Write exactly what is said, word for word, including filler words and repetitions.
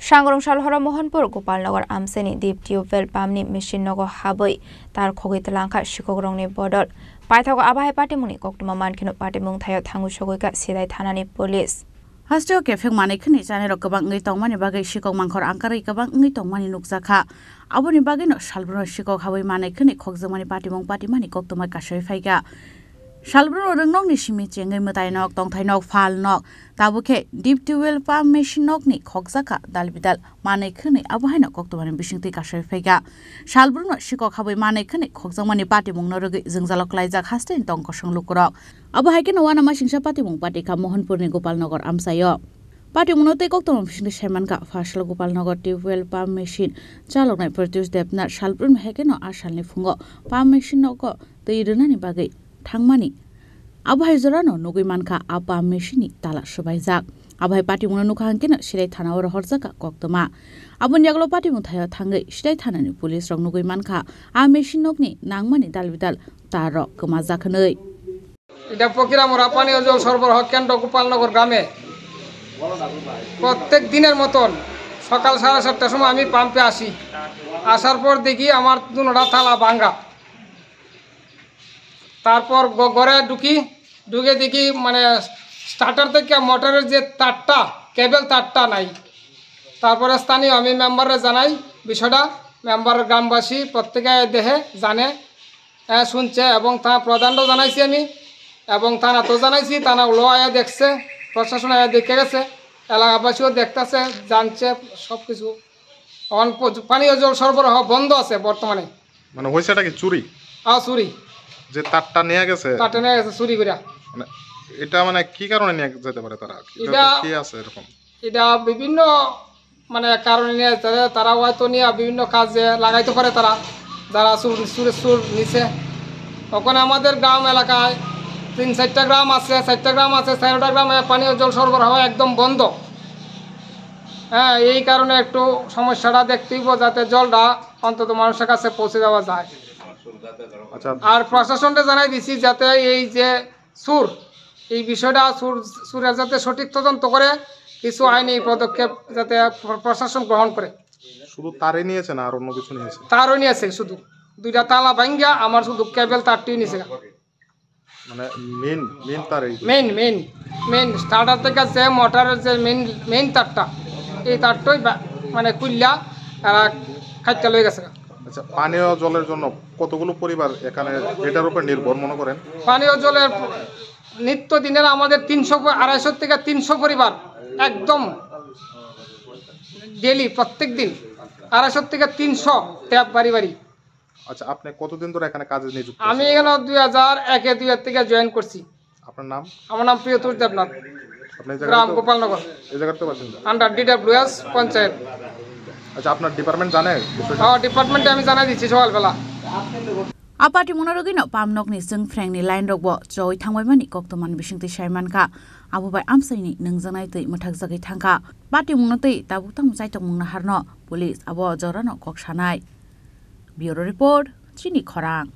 Sangrum salhoro Mohanpur Gopalnagar amchaini deep tubewell pumpni machine nogo habwi tar khogwi twlangkha sikok rokni bodol. Paithago abo hai patimungni koktwma mankheno patimung thaio thangwi sogwikha Silai thanani police. Hasteo kephek manwi khwnwi chanai rok kwbang wngwi tongmani bagwi sikok mangkhor angkarwi kwbang wngwi tongmani nukjakha. Aboni bagwino salbrumno sikok habwi manwi khwnwi khokjakmani patimung patimani koktwma kasui phaikha. Salbrumno rwngnokni simi chengwi mwtai nok, tongthai nok, phal nok, tabuk khe deep tubewell pump machine nokni khokjakha dal bidal manwi khwnwi abo haino koktwmani bisingtwi kasui phaikha. Salbrumno sikok habwi manwi khwnwi khokjakmani patimungno rwgwi jwngjalo klaijak hasteni tong kosong lukurok. Abo hai kheno uanamasingcha patimung patikha Mohanpurni Gopalnagar amchaio. Patimungno tei koktwma bisingtwi saimankha, pharsalo Gopalnagar tubewell pump machine chaloknai Pratish Debnath salbrumni hai kheno a salni phungo pump machine nogo twi rwnani bagwi thangmani. Abo hai jorano nugwi mankha a pump machine ni tala swbaijak. Abo hai patimungno nukha hwnkhe no Silai thana o rohorjakha koktwma. Aboni yagulo patimung thaio thangwi Silai thanani police rok nugwi mankha a machine nokni nangmani dal bidal tar rok kwmajak hwnwi. এটা ফকিরামুড়া পানীয় জল সরবরাহ কেন্দ্র গোপালনগর গ্রামে প্রত্যেক দিনের মতন সকাল সাড়ে সাতটার সময় আমি পাম্পে আসি। আসার পর দেখি আমার দুনোটা তালা ভাঙা। তারপর ঘ-, ঘরে ঢুকি, ঢুকে দেখি মানে স্টার্টার থেকে মোটরের যে তারটা, কেবল তারটা নাই। তারপরে স্থানীয় আমি মেম্বাররে জানাই বিষয়টা, মেম্বার গ্রামবাসী প্রত্যেকে দেখে জানে, হ্যাঁ, শুনছে এবং তা প্রধানও জানাইছি আমি এবং থানাতেও জানাইছি, থানা ওলো আয়া দেখছে, প্রশাসন আয়া দেখে গেছে, এলাকাবাসীও দেখতেছে, জানছে সব কিছু। এখন প-, পানীয় জল সরবরাহ বন্ধ আছে বর্তমানে। মানে হয়েছেটা কি চুরি? হ্যাঁ, চুরি। যে তারটা নিয়ে গেছে? তারটা নিয়ে গেছে চুরি করে। মানে এটা মানে কি কারণে নিয়ে যেতে পারে তারা? এটা এটা তো কি আছে এরকম? এটা বিভিন্ন মানে কারণে নিয়ে যেতে পারে। তারা হয়তো নিয়ে বিভিন্ন কাজে লাগাইতে পারে তারা, যারা চুর, চুরের চুর নিছে। ওখানে আমাদের গ্রাম এলাকায় তিন চারটা গ্রাম আছে, চারটা গ্রাম আছে, চারটা গ্রামে পানীয় জল সরবরাহ একদম বন্ধ। হ্যাঁ, এই কারণে একটু সমস্যাটা দেখতে হইব, যাতে জলটা অন্তত মানুষের কাছে পৌঁছে দেওয়া যায়। আচ্ছা। আর প্রশাসনকে জানাই দিছি যাতে এই যে চুর, এই বিষয়টা চুর, চুরের যাতে সঠিক তদন্ত করে কিছু আইনি পদক্ষেপ যাতে প্র-, প্রশাসন গ্রহণ করে। শুধু তারই নিয়েছে না আর অন্য কিছু নিয়েছে? তারও নিয়েছে শুধু। দুইটা তালা ভাঙ্গিয়া আমার শুধু কেবল তারটি নিয়েছে। মানে মেইন, মেইন তার এই? মেইন, মেইন, মেইন স্টার্টার থেকে যে মোটরের যে মেইন, মেইন তারটা, এই তারটাই বা-, মানে কুইল্লা তারা খাইতে লয়ে গেছে। আচ্ছা, পানীয় জলের জন্য কতগুলো পরিবার এখানে এটার উপর নির্ভর মনে করেন? পানীয় জলের নিত্য দিনের আমাদের তিনশো প-, আড়াইশো থেকে তিনশো পরিবার একদম ডেইলি প্রত্যেক দিন আড়াইশো থেকে তিনশো ট্যাপ বাড়ি বাড়ি। আচ্ছা, আপনি কতদিন ধরে এখানে কাজে নিযুক্ত আমি আছেন? এখানে দুই হাজার একে দুই থেকে জয়েন করছি। আপনার নাম? আমার নাম প্রিয়তোষ দেবনাথ। আপনি এই জায়গার গ্রাম তো, গোপালনগর। এই জায়গার তো বাসিন্দা? Under DWS panchayat. আচ্ছা, আপনার ডিপার্টমেন্ট জানে বিষয়টা? হ্যাঁ, ডিপার্টমেন্টে আমি জানাই দিচ্ছি সকালবেলা। A patimungno rwgwino pump nokni chwng phrengni line rokbo choi thangbaimani koktwmani bisingtwi saimankha. Abo bai amchaini nungjaknai twi mwthakjagwi thangkha. Patimungno twi tabuk tamo chaitokmungno harno police abo jorano kok sanai. Bureau Report, Chini Khorang.